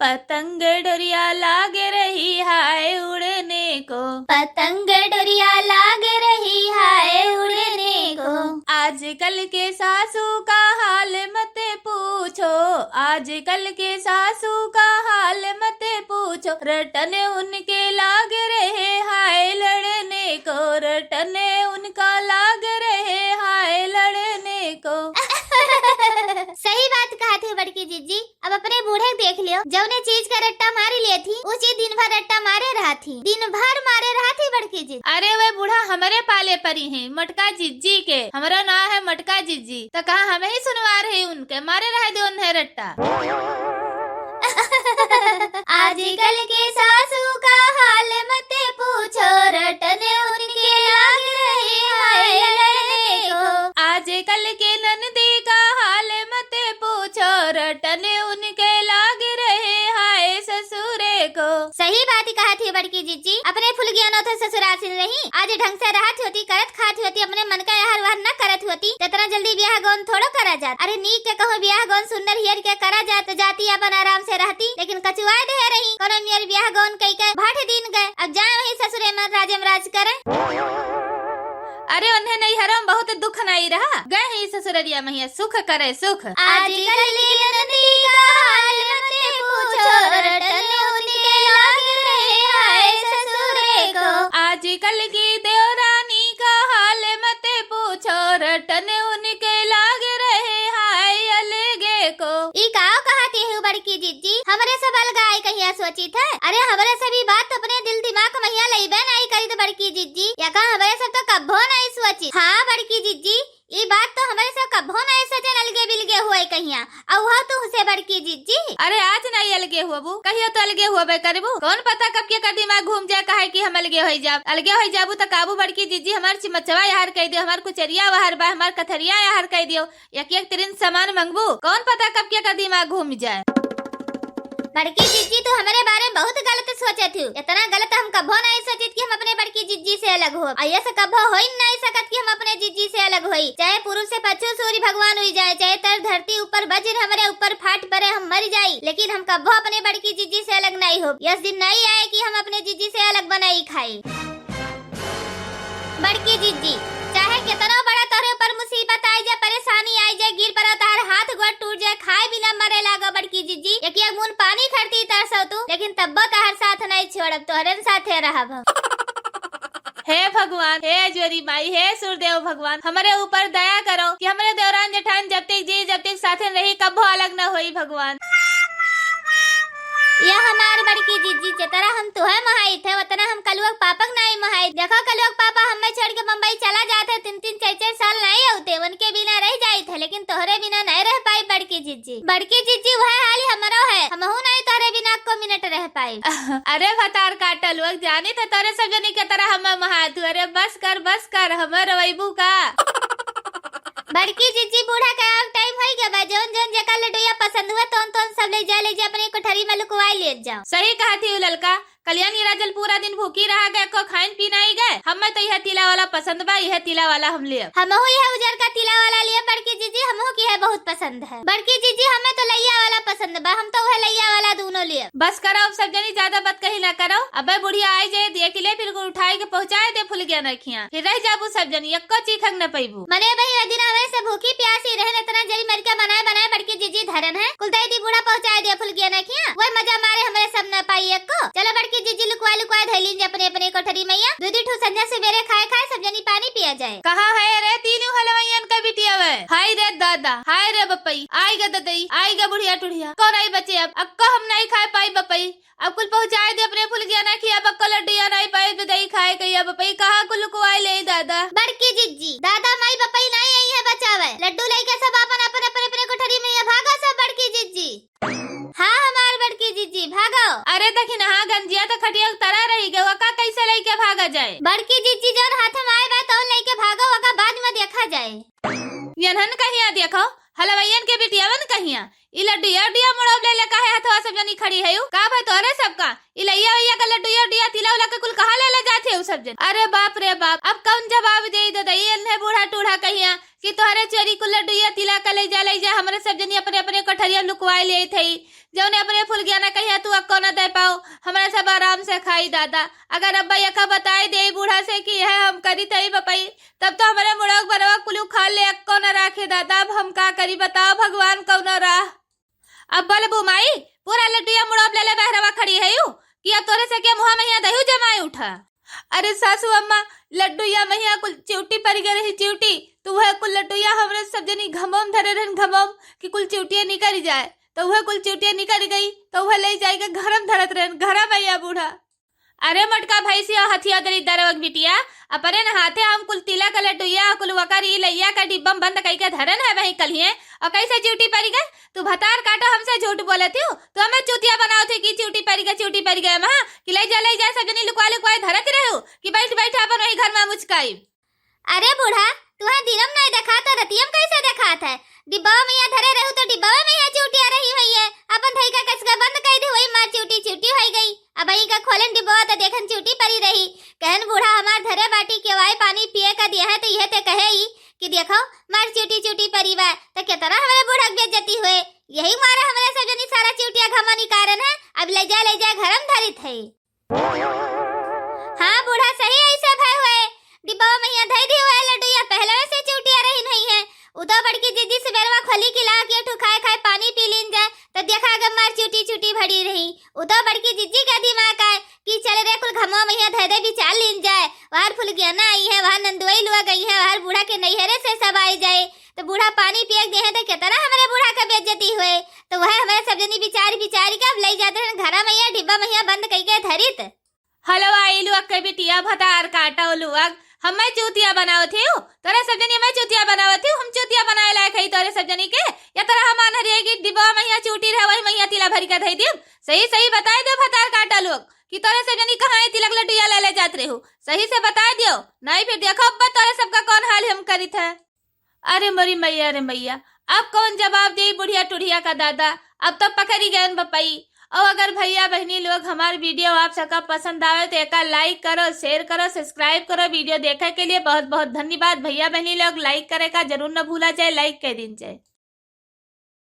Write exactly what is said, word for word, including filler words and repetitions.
पतंग डोरिया लाग रही हाय उड़ने को। पतंग डोरिया लाग रही हाय उड़ने को। आजकल के सासू का हाल मत पूछो, आजकल के सासू का हाल मत पूछो। रटने उनके लाग रहे हाय लड़ने को, रटने उनका लाग रहे हाय लड़ने को। सही बात कहत ही बड़की जिज्जी। अब अपने बूढ़े के देख लियो, जौने चीज का रट्टा मारी लेत ही, उ चीज दिन भर रट्टा मारे रहत ही, दिन भर मारे रहत ही बड़की जिज्जी। अरे वे बूढ़ा हमरे पाले परी हैं, मोटका जिज्जी के। हमरो नाव है मोटका जिज्जी, तो कहा हमें ही सुनवार है उनके, मारे रह दे उन्हें रट्टा। आजकल के सासू का हाल मत पूछो, रटने उनके लाग रहे हाय लड़ने को। आजकल के ननदी का हाल मत पूछो, रटने उनके लाग रहे हाय ससुरे को। सही बात कहत ही बड़की जिज्जी, अपने फुलगिया नौथे ससुराल से रही, आज ढंग से रहत होती, करत खात होती, अपने मन का यहर वहर न करत होती, जितना जल्दी ब्याह गौन थोड़ो करा जात। अरे नीक के कहूँ ब्याह गौन सुंदर हियर के करा जात, तो जाती अपन आराम से रहती, लेकिन कचुआए दे रही, कोनो मियर ब्याह गौन कई के भाट दिन गए, अब जाए वही ससुरे मन राजे में राज करे। अरे उन्हें नैहरों में बहुत दुख नाई रहा, गए ही ससुररिया महिया सुख करे सुख। आजकल के ननदी का हाल मत पूछो, रटन उनके लाग रहे हाय ससुरे को। आजकल की देवरानी का हाल मत पूछो, रटन उनके लाग रहे हाय अलगे को। ई काव कहत ही बड़की जिज्जी, हमरे सब अलगाए कहिया सोचित है? अरे हमरे सब ई बात अपने दिल दिमाग महिया लइबे नाई करित बड़की जिज्जी, या का हमरे सब तो कब्बो नाई सोचित। हाँ बड़की जिज्जी, ई बात तो हमरे सब कब्बो नाई सोचन अलगे बिलगे हुए कहिया, अउ हो तू से बड़की जिज्जी। अरे आज नाई अलगे हुअबू, कहियो तो अलगे हुअबे करबू। कौन पता कब के का दिमाग घूम जाए, कहे कि हम अलगे होई जाब। अलगे होई जाबू त काबू बड़की जिज्जी हमार चिमचवा यहर कई दियो, हमार कुचरिया वहर बा, हमार कथरिया यहर कई दियो, एक एक तिरिन सामान मंगबू, कौन पता कब के का दिमाग घूम जाए। बड़की जिज्जी, तू हमरे बारे में बहुत गलत सोचत हू। इतना गलत हम कभो नहीं सोचित कि हम अपने बड़की जिज्जी से अलग होब। अइसे कभो होई नहीं सकत कि हम अपने जिज्जी से अलग होई। चाहे पूरब से पच्छू सूर्य भगवान उइ जाए, चाहे तर धरती ऊपर वज्र हमरे ऊपर फाट पड़े, हम मर जाई, लेकिन हम कभो अपने बड़की जिज्जी से अलग नहीं होब। यस दिन नहीं आए कि हम अपने जिज्जी से अलग बनाई खाई। बड़की जिज्जी, चाहे केतनो बड़ा तोहरे ऊपर मुसीबत आई जाए, परेशानी आई जाए, गिर पड़ो, तोहर हाथ गोड़ टूट जाए, खाए बिना मरे लागो बड़की जिज्जी, एक एक बूंद पानी खरती तरसो तू, लेकिन तब्बो तोहर साथ नहीं छोड़ब, तोहरे साथे रहब हम। हे भगवान, हे जोरी माई, हे सूर्यदेव भगवान, हमरे ऊपर दया करो कि हमरे देवरान जेठान जब तक जी, जब तक साथे रही, कभो अलग न होई भगवान। या हमार बड़की जिज्जी, जितना हम तुहे मोहाइत है, उतना हम कलुआ के पापा के नाई मोहाइत। देखो कलुआ के पापा हमें छोड़ के बम्बई चला जात है, तीन तीन चार चार साल नाई आउते, उनके बिना रह जाइत है, लेकिन तोहरे बिना नाई रह पाई बड़की जिज्जी। बड़की जिज्जी, वह हाल ही हमरो है, हमहू नाई तोहरे बिना एको मिनट रह पाई। अरे भतार काटा लोग, जानी थे तोरे सब जनी के तरह हम मोहात हूँ। अरे बस कर, बस कर, हमर रोइबू का? बड़की जिज्जी, बूढ़ा के अब टाइम होई गया बा, जौन जौन जेका लड्डूया पसंद हुआ तौन तौन सब ले जा, ले जा अपने कोठरी में लुकवाई ले जाओ। सही कहत ही उ ललका, कल्याणी राजल पूरा दिन भूखी रहा गए, को खाइन पीन आई गए। हमें तो यह तिला वाला पसंद बा, यह तिला वाला हम लेब। हमहू यह उजर का तिला वाला लेब बड़की जिज्जी, हमहू की है बहुत पसंद है। बड़की जिज्जी, हमें तो लइया वाला पसंद बा, हम तो वह लइया वाला दोनों लेब। बस करो अब सब जनी, ज्यादा बात कही ना करो। अबे बुढ़िया आई जाए, देख ले, फिर उठाई के पहुँचाए दे फुलगिया नखिया, फिर रह जाबू सब जनी, एको चीखक न पैबू। मने भाई, वह दिन हमें से भूखी प्यासी रहन, इतना जरी मर के बनाए बनाए बड़की जिज्जी धरन है, कुल दई दी बूढ़ा पहुँचाए दे फुलगिया नखिया, वह मजा मारे हमरे सब न पाई एको। चलो बड़की जिज्जी, लुकवा लुकवा धैलीन जे अपने अपने कोठरी मैया, दू दी ठू संझा सुबेरे खाए खाए सब जनी पानी पिया जाए। कहाँ है रे तीनों हलवाइयन का बिटिया वे? हाय रे दादा, हाय रे बपई, आई गे ददई, आई गे बुढ़िया टुढ़िया, कौन आई बचे अब? अब को हम नहीं खाए पाई बपई, अब कुल पहुँचाए दे अपने फुलगिया नखिया, अब को लड्डूया नहीं पाई ददई खाए कहिया बपई, कहाँ कुल लुकवाए ले दादा? बड़की जिज्जी, दादा माई बपई नहीं आई है बचावे, लड्डू लेके सब अपन अपन अपने अपने कोठरी मैया भागो सब बड़की जिज्जी। हाँ हमार बड़की जिज्जी, भागो। अरे दखिनहा गंजिया तो खटिया उतरा रही गए, वका कैसे लेके भागा जाए? बड़की जिज्जी, जौन हाथ में आए बा तौन लेके भागो, वका बाद में देखा जाए। यनहन कहिया देखो, हलवाइयन के बिटियावन कहिया, ई लड्डूया उड्डूया मुड़ोब ले ले काहे हथवा सब जनी खड़ी है यू? का भाई तोहरे सबका? ई लइया वइया का लड्डूया उड्डूया तिला उला के कुल कहाँ ले ले जात है उ सब जन? अरे बाप रे बाप, अब कौन जवाब दे दे दई एन्हे बूढ़ा टूढ़ा कहिया? कि तोहरे चोरी कुल लड्डुइया तिला का लइ जा, लइ जा, हमरे सब जनी अपने अपने कोठरिया में लुकवाए लेइत हई। जउने अपने फुलगियाना कहिया तू अक्को न दे पाओ, हमरा सब आराम से खाई दादा। अगर अब्बा यका बताए देई बूढ़ा से कि यह हम करी तई बपई, तब तो हमरे मुड़ोक बरवा कुल उखाड़ ले, अक्को न राखे दादा। अब हम का करी बताओ भगवान कौनो राह। अब बोल बुमाई, पूरा लड्डुइया मुड़ोक लेले बहरवा खड़ी हइउ कि अब तोरे से के मुहा महिया दहिउ जमाए उठा। अरे सासू अम्मा, लड्डुइया महिया कुल चिउटी परि गए रही चिउटी, तो वह कुल लड्डुइया हमरे सब जनी घमोम धरे रहन घमोम कि कुल चिउटिया निकरि जाए, तो वह कुल चिउटिया निकरि गई, तो वह लइ जाइके घरम धरत रहन, घरम अइया बूढ़ा। अरे मोटका भैंसिया हथिया दरी दरवक बिटिया, अपने न हाथे हम कुल तिला का लड्डुइया कुल वकर ई लइया का डिब्बम बंद कइके धरन है वही कल्हिए, और कैसे चिउटी परि गए? तू भतार काटो हमसे झूठ बोलत हिउ, तू हमें चूतिया बनावत हिउ कि चिउटी परि गए, चिउटी परि गए, महा कि लइ जा, लइ जा, सब जनी लुकवा लुकवाए धरत रहू कि बैठ बैठ अपन वही घर में मुचकाई। अरे बूढ़ा, तुहे दिनम नहीं देखात, रतियम कैसे देखात है? डिब्बवा में यहाँ धरे रहू तो डिब्बवा में यहाँ चिउटिया रही हुई है, अपन धई का कस के बंद कइ दे, वही मार चिउटी चिउटी होइ गई। अब ई का खोलन डिब्बवा तो देखन चिउटी परि रही। कहन बूढ़ा हमार धरे बाटी केवाई पानी पिए का दिया है तो यह ते कहे ई कि देखो मार चिउटी चिउटी परि बा, तो कितना हमरे बूढ़ा के बेइज्जती हुए। यही मारे हमरे सब जनी सारा चिउटिया घमा निकारन है, अब लइ जा लइ जा घरम धरित है। हाँ बूढ़ा, सही ऐसे भय हुए, डिब्बवा में यहाँ धई दी हुए लड्डुइया पहले से चिउटिया रही नहीं है। उ तो बड़की जिज्जी सबेरवा खोली की ला के ठु खाए खाए पानी पी लीन जाए, तो देखा अगर मार चिउटी चिउटी भरी रही। उ तो बड़की जिज्जी का दिमाग आए कि चल रे कुल घमवा में यहाँ धई दे बिचार लीन जाए, वहर फुलगियाना आई है, वहर नंदुआई लुआ गई है, वहर बूढ़ा के नैहरे से सब आए जाए, तो बूढ़ा पानी पिए के दे है तो कितना हमरे बूढ़ा का बेइज्जती हुए। तो वह हमरे सब जनी बिचार बिचार के अब लइ जात रहन घरा में यहाँ डिब्बा में यहाँ बंद कइके धरित। हलवा ई लुअक के बिटिया भतार काटो लुअक, हमें चूतिया बनावत हिउ, तोरे सब जनी हमें चूतिया बनावत हिउ, हम चूतिया बनाए लायक हई तोरे सब जनी के? या तोरा हम आन्हरिया की डिब्बा में यहाँ चिउटी रहे वही में यहाँ तिला भरि के धई दियम। सही सही बताए दे भतार काटो लुअक कि तोरे सब जनी कहाँ ई तिलक लड्डुइया ले ले जात रहू, सही से बताए दियो, नहीं फिर देखो अब्बा तोरे सबका कौन हाल हम करित है। अरे मोरी मैया रे मैया, अब कौन जवाब देई बुढ़िया टुढ़िया का दादा, अब तो पकड़ी गयन बपई। और अगर भैया बहनी लोग हमार video आप सबका पसंद आवे तो एका like करो, share करो, subscribe करो। Video देखे के लिए बहुत बहुत धन्यवाद। भैया बहनी लोग like करे का जरूर न भूला जाए, like कर दीन जाए।